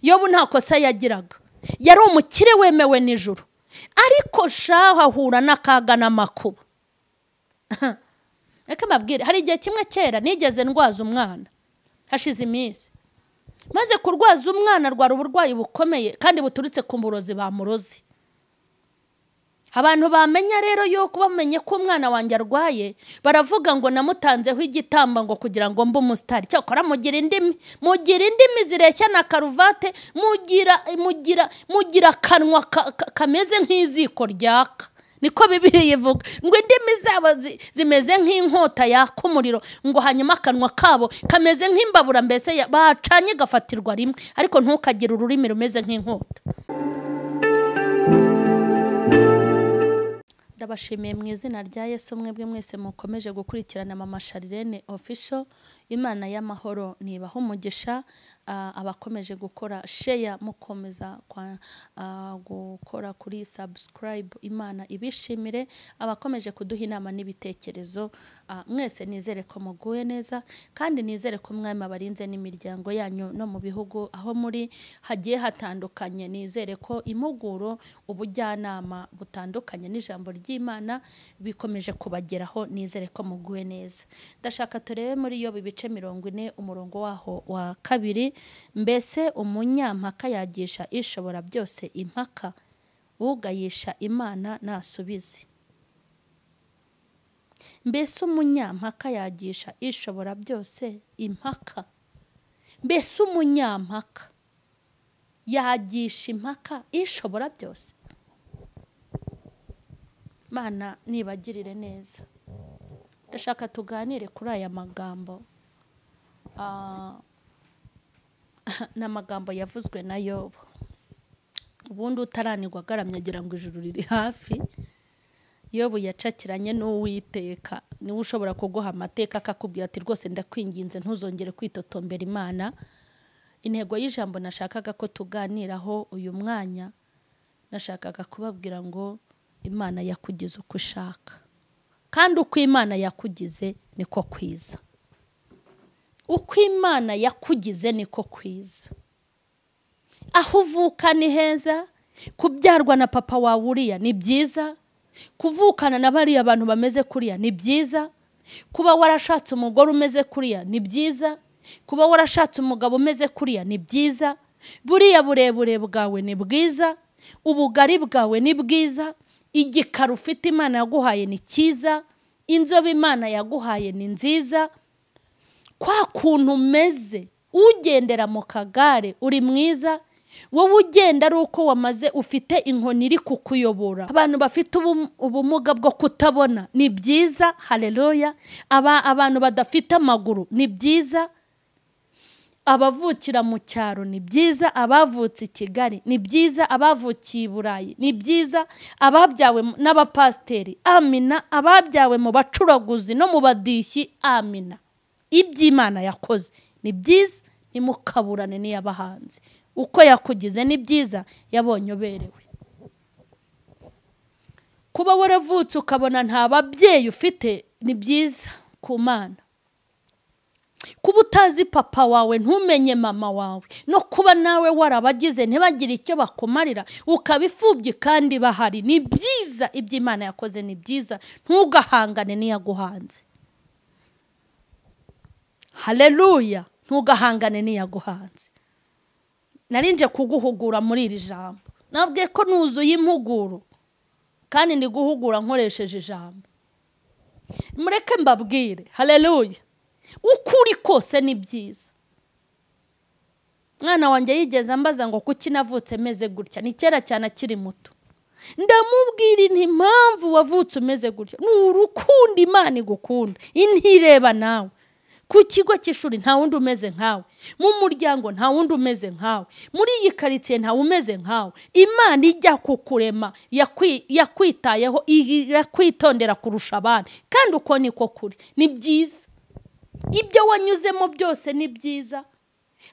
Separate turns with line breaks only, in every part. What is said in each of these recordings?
Yobu nta kosa yagiraga, yari umukire wemewe n'ijuru, ariko shaho ahura n'akaga n'amakuba. Reka mbabwire, hari igihe kimwe kera nigeze ndwaza umwana, hashize iminsi maze kurwaza umwana arwara uburwayi bukomeye kandi buturutse ku burozi bamurozi. Abantu bamenya rero yuko bamenye ko umwana wanjye arwaye, baravuga ngo namutanzeho igitambo ngo kugira ngo mbe umusitari. Cyakora mugira indimi, mugira indimi zireshya na karuvate, mugira akanwa kameze nk'iziko ryaka. Niko Bibiliya ivuga ngo indimi zabo zimeze nk'inkota yaka umuriro, ngo hanyuma akanwa kabo kameze nk'imbabura, mbese bacanye gafatirwa rimwe. Ariko ntukagire ururimi rumeze nk'inkota. Ndabashimiye mu izina rya Yesu mwebwe mwese mukomeje gukurikirana Mama Charlene Official. Imana y'amahoro nibaha umugisha, abakomeje gukora share, mukomeza gukora kuri subscribe, Imana ibishimire. Abakomeje kuduha inama n'ibitekerezo, mwese nizere ko muguye neza, kandi nizere ko mwami abarinze n'imiryango yanyu no mu bihugu aho muri hagiye hatandukanye. Nizere ko impuguro, ubujyanama butandukanye n'ijambo ry'Imana bikomeje kubageraho. Nizere ko muguye neza. Ndashaka turebe muri Yobu ibice 40 umurongo waho wa 2. Mbese umunyampaka yagisha ishobora byose impaka, ugayisha Imana nasubize. Mbese umunyampaka yagisha ishobora byose impaka? Mbese umunyampaka yagisha impaka ishobora byose? Mana nibagirire neza. Ndashaka tuganire kuri aya magambo. N'amagambo yavuzwe na Yobu. Ubundi utaranirwa agaramye agira ngo ijuru riri hafi. Yobu yacakiranye n'Uwiteka, niwe ushobora kuguha amateka akakubwira ati rwose ndakwinginze ntuzongere kwitotombera Imana. Intego y'ijambo nashakaga ko tuganiraho uyu mwanya, nashakaga kubabwira ngo Imana yakugize uko ushaka, kandi uko Imana yakugize niko kwiza. Uko Imana yakugize niko kwiza. Aho uvuka ni heza, kubyarwa na papa wawe uriya ni byiza, kuvukana na bariya abantu bameze kuriya ni byiza, kuba warashatse umugore umeze kuriya ni byiza, kuba warashatse umugabo umeze kuriya ni byiza, buriya burebure bwawe ni bwiza, ubugari bwawe ni bwiza, igikara ufite Imana yaguhaye ni cyiza, inzobe Imana yaguhaye ni nziza. Kwa kuntu umeze, ugendera mu kagare uri mwiza, wowe ugenda ari uko wamaze ufite inkoni iri kukuyobora. Abantu bafite ubumuga bwo kutabona ni byiza, haleluya. Abantu badafite amaguru ni byiza, abavukira mu cyaro ni byiza, abavutse i Kigali ni byiza, abavukiye i Burayi ni byiza, ababyawe n'abapasiteri amina, ababyawe mu bacuraguzi no mu badishyi amina. Iby'Imana yakoze ni byiza, ntimukaburane n'iyabahanze. Uko yakugize ni byiza, yabonye uberewe. Kuba waravutse ukabona nta babyeyi ufite ni byiza ku Mana. Kuba utazi papa wawe ntumenye mama wawe, no kuba nawe warabagize ntibagire icyo bakumarira, ukabifubye kandi bahari ni byiza. Iby'Imana yakoze ni byiza, ntugahangane n'iyaguhanze. Haleluya, ntugahangane n'iyaguhanze. Narinje kuguhugura muri iri jambo, nabwiye ko nuzuye impuguro kandi ndi guhugura nkoresheje ijambo. Mureke mbabwire, haleluya, ukuri kose ni byiza. Mwana wanjye yigeze ambaza ngo kuki navutse meze gutya, ni kera cyane akiri muto. Ndamubwira inti impamvu wavutse umeze gutya ni urukundo Imana igukunda, intireba nawe. Ku kigo cy'ishuri nta wundi umeze nkawe, mu muryango nta wundi umeze nkawe, muri iyi karitsiye nta umeze nkawe. Imana ijya kukurema yakwitayeho, yakwitondera kurusha abandi, kandi uko niko kuri. Ni byiza, ibyo wanyuzemo byose ni byiza,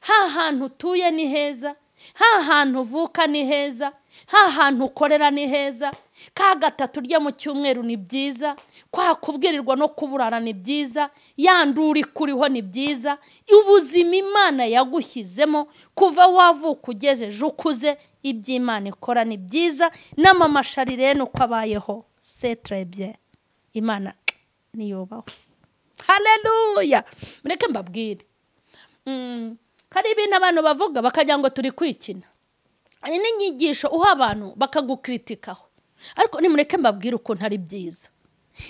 ha hantu utuye ni heza, Ha hantu uvuka ni heza, ha hantu ukorera ni heza, ka gatatu urya mu cyumweru ni byiza, kwa kubwirirwa no kuburara ni byiza, ya nduri kuriho ni byiza. Ubuzima Imana yagushyizemo kuva wavuka ugejeje ukuze, iby'Imana ikora ni byiza. N'amama Sharirene uko abayeho, c'est très bien. Imana niyubahwe. Haleluya. Mureke mbabwire, hari ibintu abantu bavuga bakagira ngo turi kwikina, hari n'inyigisho uha abantu bakagukritikaho, ariko nimureke mbabwire ukuntu ari byiza.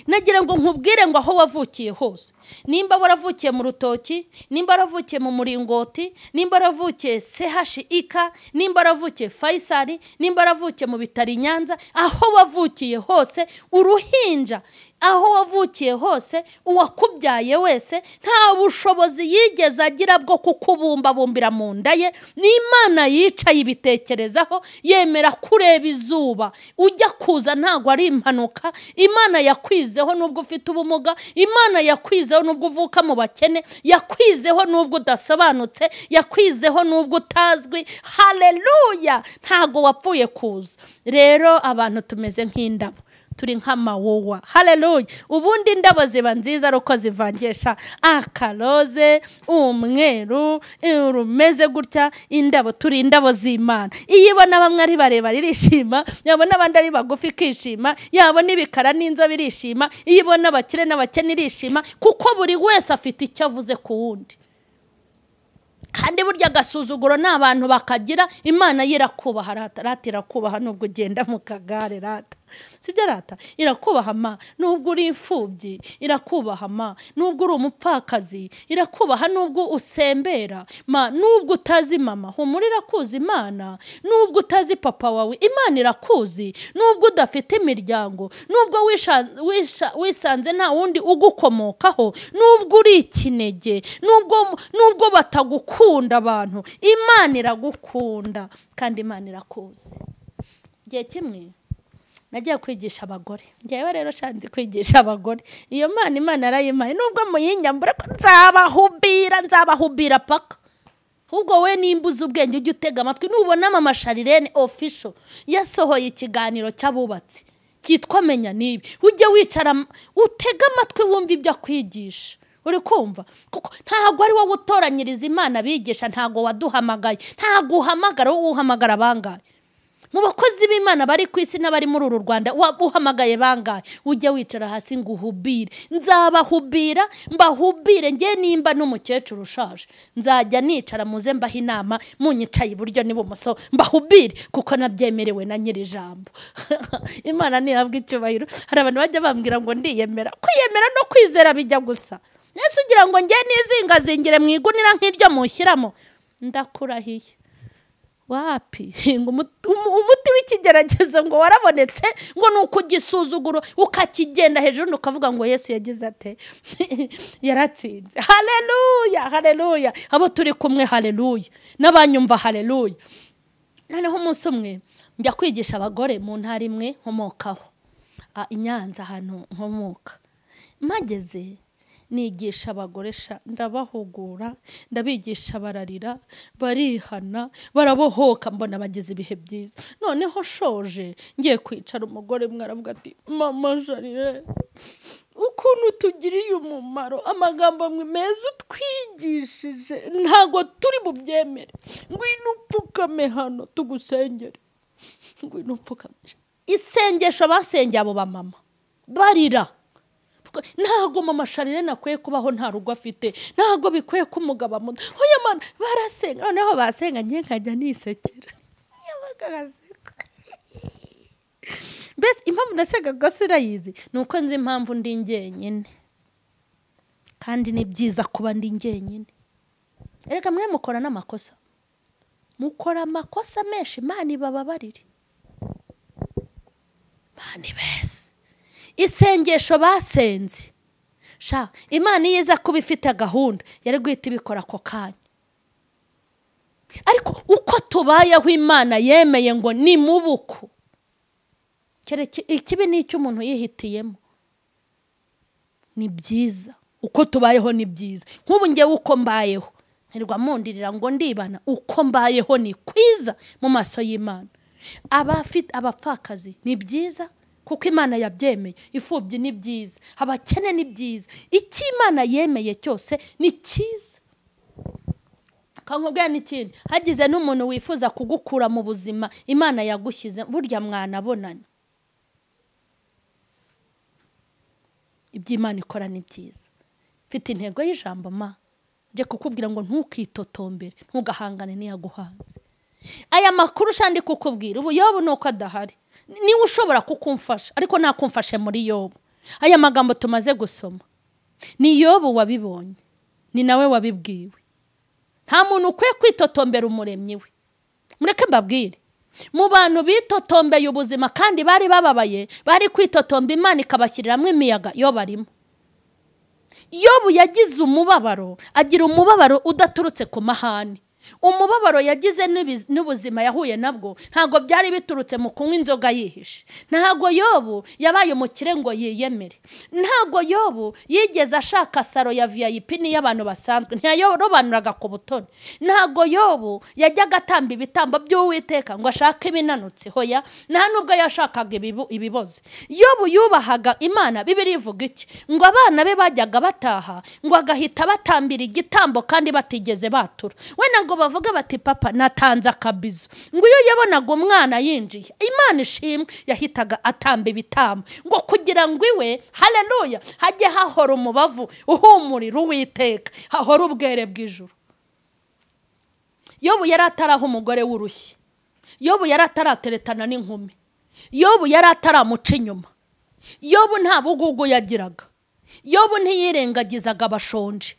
Nagira ngo nkubwire ngo aho wavukiye hose, nimba waravukiye mu rutoki, nimba waravukiye mu muringoti, nimba waravukiye CHIK, nimba waravukiye Faisal, nimba waravukiye mu bitaro i Nyanza, aho wavukiye hose, uruhinja aho wavukiye hose, uwakubyaye wese nta bushobozi yigeze agira bwo kukubumbabumbira mu nda ye. N'Imana yicaye ibitekerezaho, yemera kureba izuba ujya kuza, ntago ari impanuka. Imana yakwizeho nubwo ufite ubumuga, Imana yakwizeho nubwo uvuka mu bakene, yakwizeho nubwo udasobanutse, yakwizeho nubwo utazwi. Haleluya. Ntago wapfuye kuza. Rero abantu tumeze nk'indabo, turi nk'amawuwa. Haleluya. Ubundi indabo ziba nziza ari uko zivangesha akaroze, umweru, rumeze gutya. Indabo turi indabo z'Imana. Iyo ibona bamwe ari barebare irishima, yabona abandi ari bagufi ikishima, yabona ibikara n'inzobe irishima, iyo ibona abakire n'abakene irishima, kuko buri wese afite icyo avuze ku wundi. Kandi burya agasuzuguro ni abantu bakagira. Imana yirakubaha rata, rata irakubaha nubwo ugenda mu kagare rata, sibyo rata? Irakubaha ma nubwo uri imfubyi, irakubaha ma nubwo uri umupfakazi, irakubaha nubwo usembera ma nubwo utazi mama, humura irakuzi Imana, nubwo utazi papa wawe, Imana irakuzi, nubwo udafite imiryango, nubwo wisanze nta wundi ugukomokaho, nubwo uri ikinege, nubwo batagukunda abantu, Imana iragukunda kandi Imana irakuzi. Igihe kimwe nagiye kwigisha abagore, ngewe rero shanzi kwigisha abagore, iyo Mana Imana yarayimpaye, nubwo muyinyambura ko nzabahubira, nzabahubira paka. Ahubwo we nimba uzi ubwenge ujye utega amatwi. Nubona Mama Sharirene official yasohoye ikiganiro cy'abubatsi cyitwa Menya Nibi, ujye wicara utega amatwi wumva ibyo akwigisha. Uri kumva? Kuko ntago ari wowe utoranyiriza Imana abigisha, ntago waduhamagaye, ntago uhamagara wowe, uhamagara bangahe mu bakozi b'Imana bari ku isi n'abari muri uru Rwanda? Uhamagaye bangahe? Ujye wicara hasi ngo uhubire, nzabahubira, mbahubire. Nge nimba n'umukecuru ushaje nzajya nicara muze mbaha inama, munyicaye iburyo n'ibumoso mbahubire, kuko nabyemerewe na nyiri ijambo. Imana ntihabwa icyubahiro. Hari abantu bajya bambwira ngo ndiyemera. Kwiyemera no kwizera bijya gusa. Yesu ugira ngo nge nizingazingire mu igunira nk'iryo mushyiramo, ndakurahiye wapi. Ngo umuti w'ikigeragezo ngo warabonetse, ngo ni ukugisuzuguro ukakigenda hejuru ukavuga ngo Yesu yagize ate, yaratsinze. Haleluya, haleluya. Abo turi kumwe haleluya, n'abanyumva haleluya. Noneho umunsi umwe njya kwigisha abagore mu ntara imwe nkomokaho, i Nyanza ahantu nkomoka. Mpageze nigisha abagore sha, ndabahugura, ndabigisha, bararira, barihana, barabohoka, mbona bagize ibihe byiza. Noneho shoje ngiye kwicara, umugore umwe aravuga ati Mama Sharirene, ukuntu tugiriye umumaro, amagambo amwe meza utwigishije ntago turi bubyemere, ngwino upfukame hano tugusengere, ngwino upfukame. Isengesho basengeye abo bamama barira. Ntago Mama Sharirene akwiye kubaho nta rugo afite, ntago bikwiye ko umugabo amuta. Oya mana, barasenga. Noneho basenga ngiye nkajya nisekera. Mbese impamvu nasengaga se urayizi? Ni uko nzi impamvu ndi njyenyine, kandi ni byiza kuba ndi njyenyine. Erega mwe mukora n'amakosa, mukora amakosa menshi, Imana ibababarire, Imana ibese. Isengesho basenze sha, Imana iyo iza kuba ifite gahunda yari guhita ibikora ako kanya, ariko uko tubayeho Imana yemeye ngo ni mubuku. Ikibi ni icyo umuntu yihitiyemo. Ni byiza uko tubayeho, ni byiza. Nk'ubu ngewe uko mbayeho Nkirirwa mundirira ngo ndibana, uko mbayeho ni kwiza mu maso y'Imana. Abafite abapfakazi ni byiza kuko Imana yabyemeye, imfubyi ni byiza, abakene ni byiza, icyo Imana yemeye cyose ni cyiza. Kankubwira n'ikindi, hagize n'umuntu wifuza kugukura mu buzima Imana yagushyize, burya mwanabonanye. Ibyo Imana ikora ni byiza. Mfite intego y'ijambo ma nje kukubwira ngo ntukitotombere, ntugahangane n'iyaguhanze. Aya makuru shandi kukubwira ubu Yobu nuko adahari, niwe ushobora kukumfasha, ariko ntakumfashe muri Yobu. Aya magambo tumaze gusoma ni Yobu wabibonye, ni nawe wabibwiwe. Nta muntu ukwiye kwitotombera umuremyi we. Mureke mbabwire, mu bantu bitotombeye ubuzima kandi bari bababaye, bari kwitotomba Imana ikabashyiriramo imiyaga, Yobu arimo. Yobu yagize umubabaro, agira umubabaro udaturutse ku mahane. Umubabaro yagize n'ubuzima yahuye nabwo ntabwo byari biturutse mu kunywa inzoga yihishe. Ntabwo Yobu yabaye umukire ngo yiyemere. Ntabwo Yobu yigeze ashaka saro ya VIP n'iy'abantu basanzwe, ntiyarobanuraga ku butoni. Ntabwo Yobu yajyaga atamba ibitambo by'Uwiteka ngo ashake ibinanutse, hoya, nta nubwo yashakaga ibiboze. Yobu yubahaga Imana. Bibiliya ivuga iki? Ngo abana be bajyaga bataha ngo agahita batambira igitambo kandi batigeze batura. Wenda ngo bavuga bati papa natanze akabizo. Ngo iyo yabonaga umwana yinjiye, Imana ishimwe, yahitaga atamba ibitambo ngo kugira ngo iwe, haleluya, hajye hahora umubavu uhumurira Uwiteka, hahora ubwere bw'ijuru. Yobu yari ataraho umugore w'urushyi, Yobu yari atarateretana n'inkumi, Yobu yari ataramuca inyuma, Yobu nta bugugu yagiraga, Yobu ntiyirengagizaga abashonje,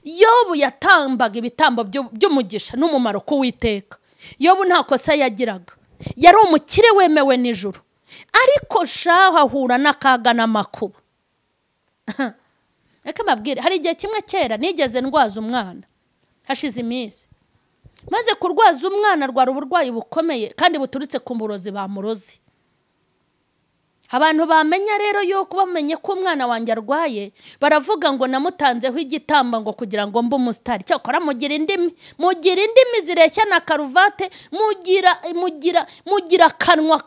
Yobu yatambaga ibitambo by'umugisha n'umumaro k'Uwiteka. Yobu nta kosa yagiraga, yari umukire wemewe n'ijuru, ariko shaho ahura n'akaga n'amakuba. Reka mbabwire, hari igihe kimwe kera nigeze ndwaza umwana, hashize iminsi. Maze kurwaza umwana arwara uburwayi bukomeye kandi buturutse ku burozi bamurozi. Abantu bamenya rero yuko bamenye ko umwana wanjye arwaye, baravuga ngo namutanzeho igitambo ngo kugira ngo mbe umusitari. Cyakora mugira indimi, mugira indimi zireshya na karuvate, mugira akanwa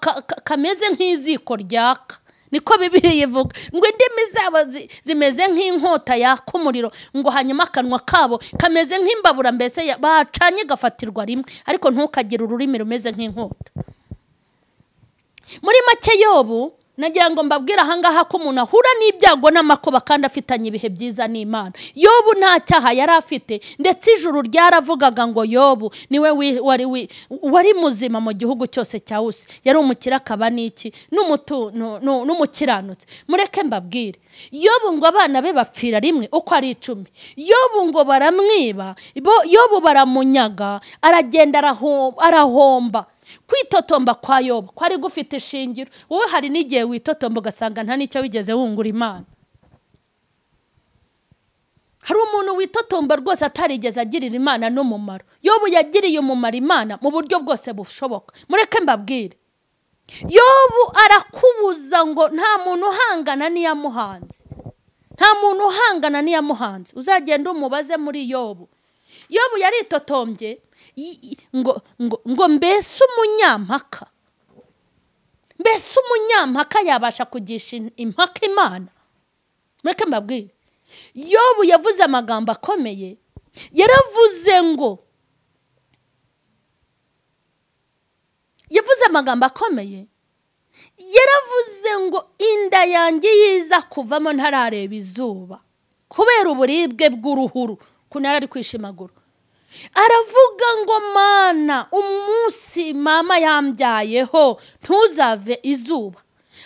kameze nk'iziko ryaka. Niko Bibiliya ivuga ngo indimi zabo zimeze nk'inkota yaka umuriro, ngo hanyuma akanwa kabo kameze nk'imbabura, mbese bacanye gafatirwa rimwe, ariko ntukagire ururimi rumeze nk'inkota. Muri make Yobu nagira ngo mbabwire ahangaha ko umuntu ahura n'ibyago n'amakuba kandi afitanye ibihe byiza n'Imana. Yobu nta cyaha yari afite, ndetse ijuru ryaravugaga ngo Yobu niwe wari muzima mu gihugu cyose cya Usi, yari umukire akaba n'iki n'umukiranutsi. Mureke mbabwire, Yobu ngo abana be bapfira rimwe uko ari 10. Yobu ngo baramwiba, Yobu baramunyaga, aragenda arahomba. Kwitotomba kwa Yobu kwari gufite ishingiro. Wowe hari n'igihe witotomba ugasanga nta n'icyo wigeze wungura Imana. Hari umuntu witotomba rwose atarigeze agirira Imana n'umumaro. Yobu yagiriye umumaro Imana mu buryo bwose bushoboka. Mureke mbabwire, Yobu arakubuza ngo nta muntu uhangana n'iyamuhanze, nta muntu uhangana n'iyamuhanze. Uzagenda umubaze muri Yobu. Yobu yaritotombye ngo mbese umunyampaka, mbese umunyampaka yabasha kugisha impaka Imana? Mureke mbabwire, Yobu yavuze amagambo akomeye. Yaravuze ngo, yavuze amagambo akomeye, yaravuze ngo inda yanjye yiza kuvamo ntarareba izuba kubera uburibwe bw'uruhuru, kunara ari kwishimagura. Aravuga ngo mana, umunsi mama yambyayeho ntuzave izuba.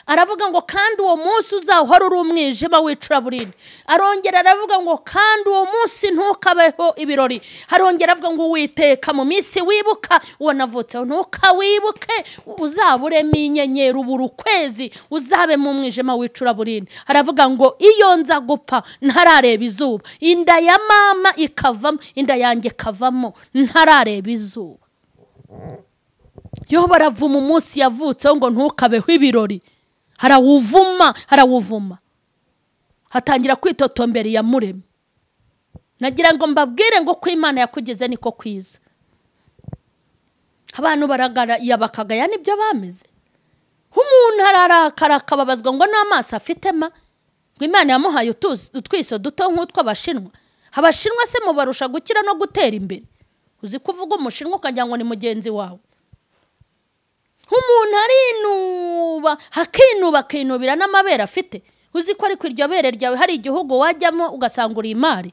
Aravuga ngo kandi uwo munsi uzahora uri umwijima w'icuraburindi. Arongera aravuga ngo kandi uwo munsi ntukabeho ibirori. Arongera avuga ngo Uwiteka mu minsi wibuka uwo navutseho ntukawibuke, uzaburemo inyenyeri ubura ukwezi, uzabe mu mwijima w'icuraburindi. Aravuga ngo iyo nza gupfa ntarareba izuba, inda ya mama ikavamo, inda yanjye ikavamo ntarareba izuba. Yobu aravuma umunsi yavutseho ngo ntukabeho ibirori. Harawuvuma, harawuvuma, hatangira kwitotombera iyamuremye. Nagira ngo mbabwire ngo ko Imana yakugeze niko kwiza. Abantu baragara yabakagaya nibyo bameze. Umuntu ararakara akababazwa ngo n'amaso afitema, ngo Imana yamuhaye utwiso duto nk'utwo abashinwa. Abashinwa se mubarusha gukira no gutera imbere? Uzi kuvuga umushinwa ukagira ngo ni mugenzi wawe. Umuntu arinuba hakinuba akinubira n'amabere afite. Uzi ko ariko iryo bere ryawe hari igihugu wajyamo ugasanga uri imari.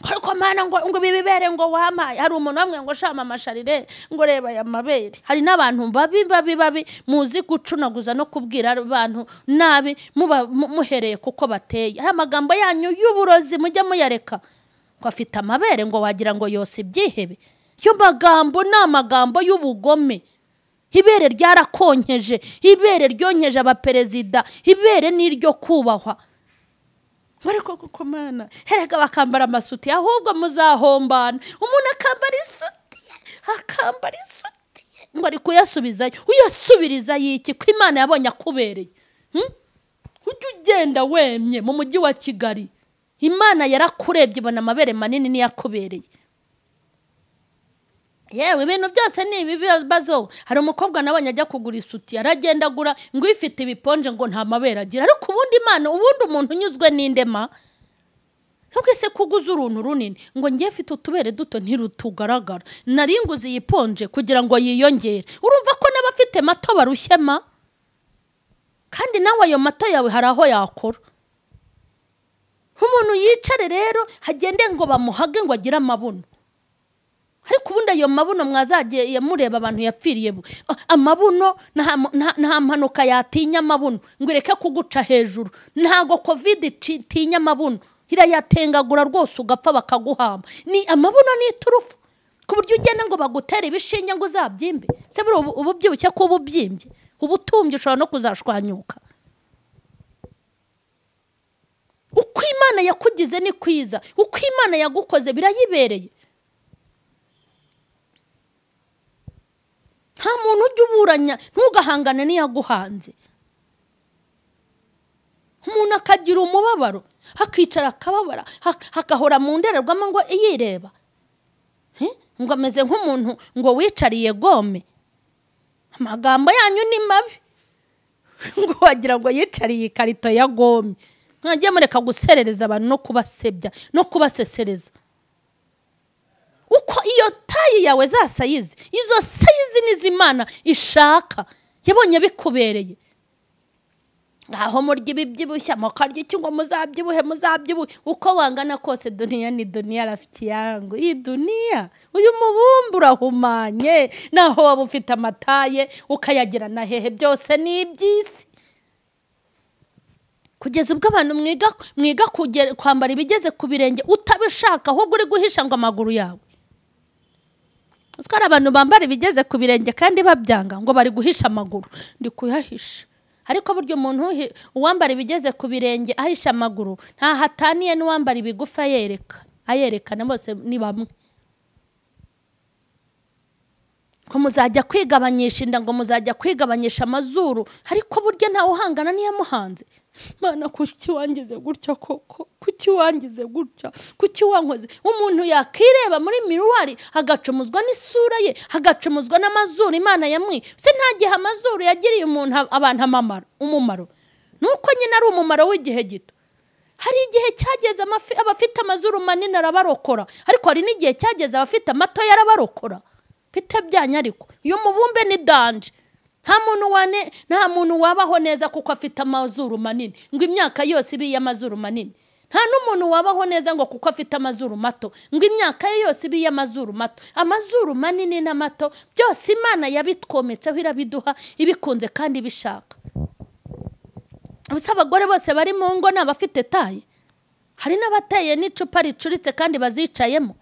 Ariko mana ngo bibibere ngo wampaye. Hari umuntu amwe ngo shama amasharire ngo reba aya mabere. Hari n'abantu babi babi babi muzi gucunaguza no kubwira abantu nabi muhereye kuko bateye. Hari amagambo yanyu y'uburozi mujya muyareka. Ko afite amabere ngo wagira ngo yose ibyihebe. Yo magambo ni amagambo y'ubugome. Ibere ryarakonkeje, ibere ryonkeje abaperezida, ibere n'iryo kubahwa. Ariko kuko mana herega bakambara amasuti, ahubwo muzahombana. Umuntu akambara isuti, akambara isuti ngo ari kuyasubizayo. Uyasubiriza yiki ko Imana yabonye akubereye? Ujye ugenda wemye mu mujyi wa Kigali. Imana yarakurebye ibona amabere manini niyakubereye. Yewe ibintu byose ni ibibazo. Hari umukobwa nabonye ajya kugura isuti, aragenda agura ngo ifite ibiponje ngo nta mabere agira. Ariko ubundi Imana, ubundi umuntu unyuzwe n'indema. Nubwo se kuguza uruntu runini ngo ngiye mfite utubere duto ntirutugaragara, naringuze iyi ponje kugira ngo yiyongere. Urumva ko n'abafite mato barushyema, kandi nawe ayo mato yawe hari aho yakora. Umuntu yicare rero hagende ngo bamuhage ngo agire amabuno. Ariko ubundi ayo mabuno mwazagiye mureba abantu yapfiriye amabuno, nta mpanuka yatinya amabuno ngo ireke kuguca hejuru. Ntago covid itinya amabuno, irayatengagura rwose ugapfa bakaguhamba. Ni amabuno ni iturufu ku buryo ugenda ngo bagutere ibishinge ngo uzabyimbe. Se buri ubu byibushye ko ubu byimbye, ubutumbye ushobora no kuzashwanyuka. Uko Imana yakugize ni kwiza, uko Imana yagukoze birayibereye. Nta muntu ujya uburanya, ntugahangane n'iyaguhanze. Umuntu akagira umubabaro, akicara akababara, akahora mu ndorerwamo ngo yireba, ngo ameze nk'umuntu ngo wicariye gome. Amagambo yanyu ni mabi, ngo wagira ngo yicariye ikarito ya gome. Mwagiye mureka guserereza abantu no kubasebya no kubasesereza. Uko iyo tayi yawe za sayizi, izo sayizi n'izimana ishaka yabonye bikubereye. Aho murya ibibyibushye mukarya iki ngo muzabyibuhe muzabyibuhe. Uko wangana kose dunia ni dunia rafiki yangu. Iyi dunia uyu mubumbe urahumanye, naho waba ufite amataye ukayagira na hehe, byose ni iby'isi. Kugeza ubwo abantu mwiga kwambara ibigeze ku birenge utabishaka, ahubwo uri guhisha ngo amaguru yawe. Uziko hari abantu bambara ibigeze ku birenge kandi babyanga ngo bari guhisha amaguru. Ndi kuyahisha. Ariko buryo umuntu uwambara ibigeze ku birenge ahisha amaguru nta hataniye n'uwambara ibigufa yereka. Ayerekana bose ni bamwe. Ko muzajya kwigabanyisha inda, ngo muzajya kwigabanyisha amazuru, ariko burya ntawe uhangana n'iyamuhanze. Mana kuki wangize gutya koko? Kuki wangize gutya? Kuki wankoze? Umuntu yakireba muri miruwari agacumuzwa n'isura ye, agacumuzwa n'amazuru Imana yamwi. Se nta gihe amazuru yagiriye umuntu abantu umumaro. Nuko nyine ari umumaro w'igihe gito. Hari igihe cyageze abafite amazuru manini arabarokora, ariko hari n'igihe cyageze abafite amato yarabarokora. Bitabyanya ariko uyu mubumbe ni danje. Nta muntu wabaho neza kuko afite amazuru manini ngo imyaka yose ibe y'amazuru manini. Nta n'umuntu wabaho neza ngo kuko afite amazuru mato ngo imyaka ye yose ibe y'amazuru mato. Amazuru manini n'amato byose Imana yabitwometseho irabiduha ibikunze kandi bishaka. Ubusa abagore bose bari mu ngo n'abafite taye, hari n'abateye n'icupa ricuritse kandi bazicayemo.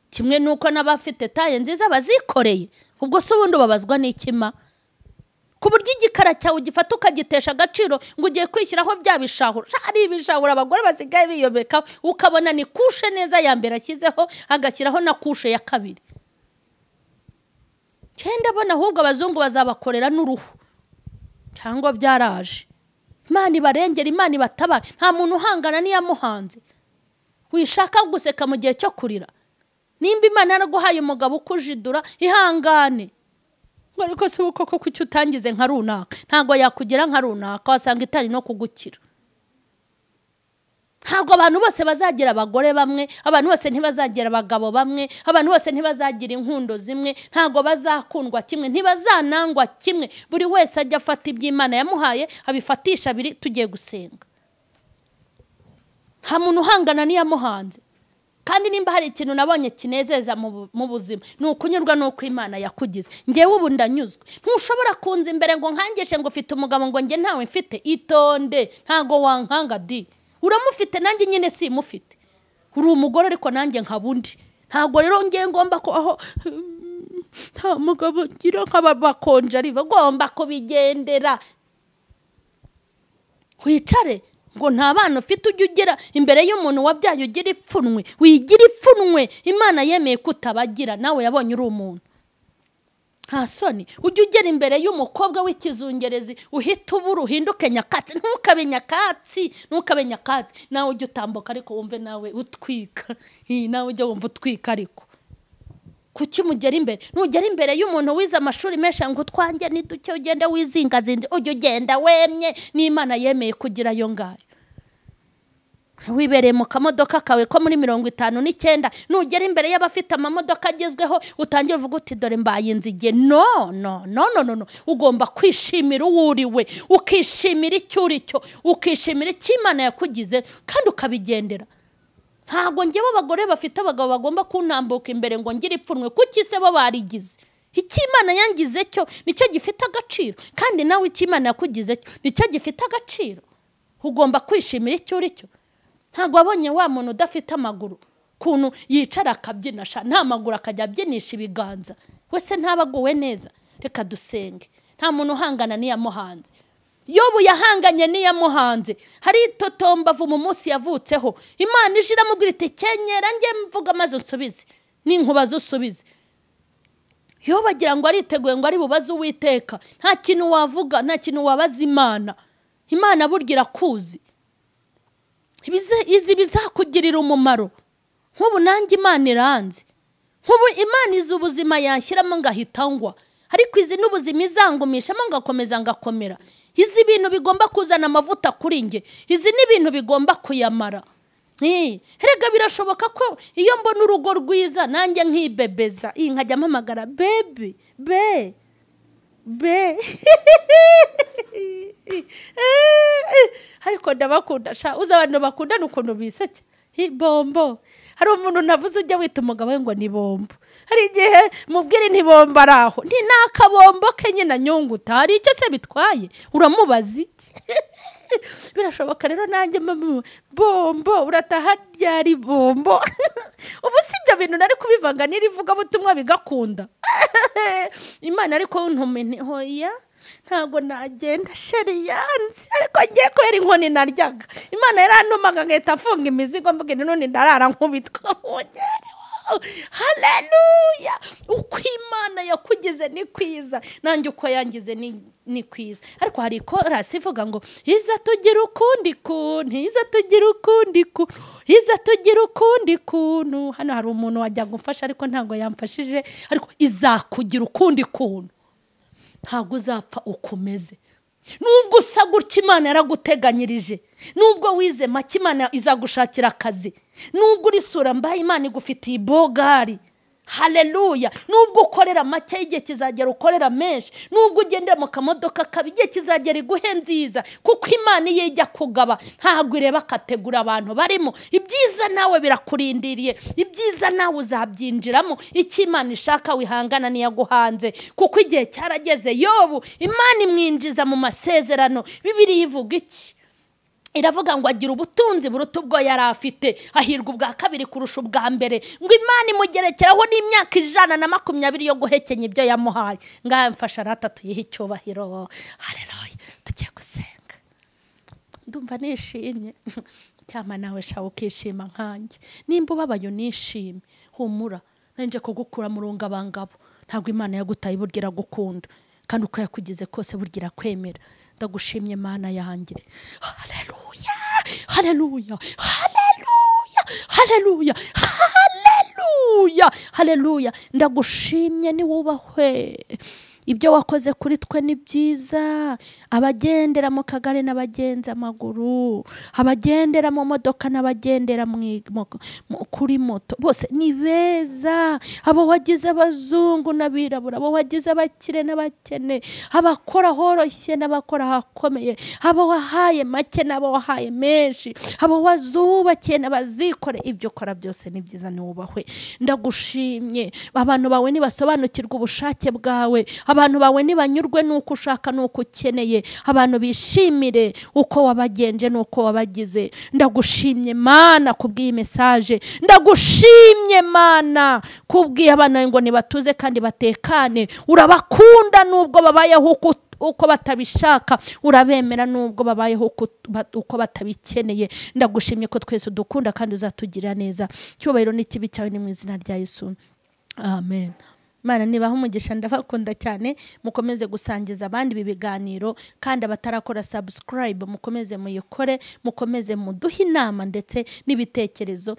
Kimwe nuko n'abafite taye nziza bazikoreye. Ubwo se ubundi babazwa n'ikima? Ku buryo igikara cyawe ugifata ukagitesha agaciro ngo ugiye kwishyiraho bya bishahuro. Ari ibishahuro abagore basigaye biyobeka, ukabona ni kushe neza ya mbere ashyizeho agashyiraho na kushe ya kabiri. Cyenda bona ahubwo abazungu bazabakorera n'uruhu cyangwa byaraje. Imana ibarengera, Imana ibatabara. Nta muntu uhangana n'iyamuhanze. Wishaka guseka mu gihe cyo kurira. Nimba Imana yaraguhaye umugabo ukujidura, ihangane. Ngo ariko se koko kuki utangize nka runaka? Ntabwo yakugira nka runaka, wasanga itari no kugukira. Ntabwo abantu bose bazagira abagore bamwe, abantu bose ntibazagira abagabo bamwe, abantu bose ntibazagira inkundo zimwe, ntabwo bazakundwa kimwe, ntibazanangwa kimwe. Buri wese ajya afata iby'Imana yamuhaye abifatisha abiri. Tugiye gusenga. Nta muntu uhangana n'iyamuhanze. Kandi nimba hari ikintu nabonye kinezeza mu buzima, ni ukunyurwa n'uko Imana yakugize. Ngewe ubu ndanyuzwe. Ntushobora kunza imbere ngo nkangeshe ngo ufite umugabo ngo nge ntawe mfite. Itonde, ntago wankanga di. Uramufite nanjye nyine simufite. Uri umugore ariko nanjye nkabundi. Ntago rero ngiye ngomba ko aho nta mugabo ngira nk'aba bakonje ari bagomba kubigendera. Wicare ngo nta bana ufite, ujye ugera imbere y'umuntu wabyaye ugira ipfunwe. Wigira ipfunwe, Imana yemeye kutabagira, nawe yabonye uri umuntu. Nta soni. Ujye ugera imbere y'umukobwa w'ikizungerezi uhita ubura uhinduke nyakatsi. Ntukabe nyakatsi, ntukabe nyakatsi. Nawe ujye utambuka ariko wumve nawe utwika. Nawe ujye wumva utwika ariko. Kuki mugera imbere? Nugera imbere y'umuntu wize amashuri menshi ngo twanjye ni duke, ugende wizingazinze, ujye ugenda wemye n'Imana yemeye kugira yo ngayo. Wibereye mu kamodoka kawe ko muri 59, nugera imbere y'abafite amamodoka agezweho utangira uvuga uti dore mbaye inzige. No no no no no. Ugomba kwishimira uwo uriwe, ukishimira icyo uri cyo, ukishimira icyo Imana yakugize kandi ukabigendera. Ntabwo ngewe abagore bafite abagabo bagomba kuntambuka imbere ngo ngire ipfunwe. Kuki se bo barigize? Icyo Imana yangize cyo nicyo gifite agaciro, kandi nawe icyo Imana yakugize cyo nicyo gifite agaciro. Ugomba kwishimira icyo uri cyo. Ntabwo wabonye wa muntu udafite amaguru kuntu yicara akabyina, nta maguru akajya abyinisha ibiganza, wese ntabaguwe neza. Reka dusenge. Nta muntu uhangana n'iyamuhanze. Yobu yahanganye n'iyamuhanze. Hari itotombavu mu munsi yavutseho, Imana ije iramubwira iti kenyera njye mvuga maze unsubize, n'inkuba zusubize. Yobu agira ngo ariteguye ngo ari bubaze Uwiteka. Nta kintu wavuga, nta kintu wabaza Imana. Imana burya irakuzi, izi bizakugirira umumaro. Nk'ubu nanjye Imana iranzi, nk'ubu Imana izi ubuzima yanshyiramo ngahita ngwa, ariko izi n'ubuzima izangumishamo ngakomeza ngakomera. Izi bintu bigomba kuzana amavuta kuri nge, izi n'ibintu bigomba kuyamara. Erega birashoboka ko iyo mbona urugo rwiza nanjye nkibebeza, nkajya mpamagara baby be be. Ariko ndabakunda sha, uza abantu bakundana ukuntu biseke. Bombo. Hari umuntu navuze ujya wita umugabo we ngo ni bombo. Hari igihe mubwire nti bombo araho, nti nakabombo ke nyina nyunguta, hari icyo se bitwaye? Uramubaza iki? Birashoboka rero nanjye bombo urataha ryari bombo. Ubu si ibyo bintu nari kubivanga n'irivuga butumwa bigakunda. Imana ariko ntumenye hoya, ntabwo nagenda sheri yanze, ariko ngiye kubera inkoni naryaga. Imana yarantumaga ngahita mfunga imizigo mvuga none ndarara nkubitwa. Haleluya! Uko Imana yakugize ni kwiza, nanjye uko yangize ni kwiza. Ariko hari korasi ivuga ngo iza tugira ukundi kuntu, iza tugira ukundi kuntu, iza tugira ukundi kuntu. Hano hari umuntu wajya gumfasha ariko ntabwo yamfashije, ariko izakugira ukundi kuntu. Ntabwo uzapfa ukomeze. Nubwo usa gutya Imana yaraguteganyirije, nubwo wize make Imana izagushakira akazi, nubwo uri sura mbaye Imana igufitiye ibogari. Haleluya! Nubwo ukorera make igihe kizagera ukorera menshi, nubwo ugendera mu kamodoka kabi igihe kizagera iguhe nziza, kuko Imana iyo ijya kugaba ntabwo ireba kategura abantu barimo. Ibyiza nawe birakurindiriye, ibyiza nawe uzabyinjiramo. Icyo Imana ishaka wihangana niyaguhanze, kuko igihe cyarageze. Yobu Imana imwinjiza mu masezerano. Bibiliya ivuga iki? Iravuga ngo agira ubutunzi buruta ubwo yari afite, ahirwa ubwa kabiri kurusha ubwa mbere. Ngo Imana imugerekeraho n'imyaka 120 yo guhekenya ibyo yamuhaye. Ngaha mfasha rata tuyihe icyubahiro. Haleluya! Tugiye gusenga. Ndumva nishimye. Cyama nawe sha ukishima nkanjye. Nimba ubabaye unishime, humura. Nanje kugukura mu rungabangabo. Ntabwo Imana yagutaye, burya iragukunda, kandi uko yakugize kose burya irakwemera. Ndagushimye Mana yanjye. Haleluya! Haleluya! Haleluya! Haleluya, haleluya, haleluya. Ndagushimye ni wubahwe. Ibyo wakoze kuri twe ni byiza. Abagendera mu kagare n'abagenza amaguru, abagendera mu modoka n'abagendera kuri moto, bose ni beza. Abo wagize abazungu n'abirabura, abo wagize abakire n'abakene, abakora horoshye n'abakora hakomeye, abo wahaye make n'abo wahaye menshi, abo wazubakiye n'abazikore, ibyo ukora byose ni byiza, ni wubahwe. Ndagushimye. Abantu bawe nibasobanukirwa ubushake bwawe, abantu bawe nibanyurwe nuko ushaka nuko ukeneye, abantu bishimire uko wabagenje nuko wabagize. Ndagushimye Mana kubw'iyi message, ndagushimye Mana kubw'iyi abana ngo nibatuze kandi batekane. Urabakunda nubwo babayeho uko batabishaka, urabemera nubwo babayeho uko batabikeneye. Ndagushimye ko twese dukunda kandi uzatugira neza. Cyubahiro n'ikibi cyawe ni mu izina rya Yesu, amen. Mana nibaha umugisha, ndabakunda cyane. Mukomeze gusangiza abandi ibi biganiro, kandi abatarakora subscribe mukomeze muyikore, mukomeze muduhe inama ndetse n'ibitekerezo,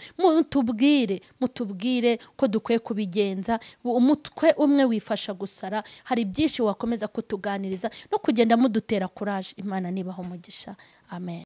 mutubwire ko dukwiye kubigenza. Umutwe umwe wifasha gusara, hari byinshi wakomeza kutuganiriza no kugenda mudutera courage. Imana nibaha umugisha, amen.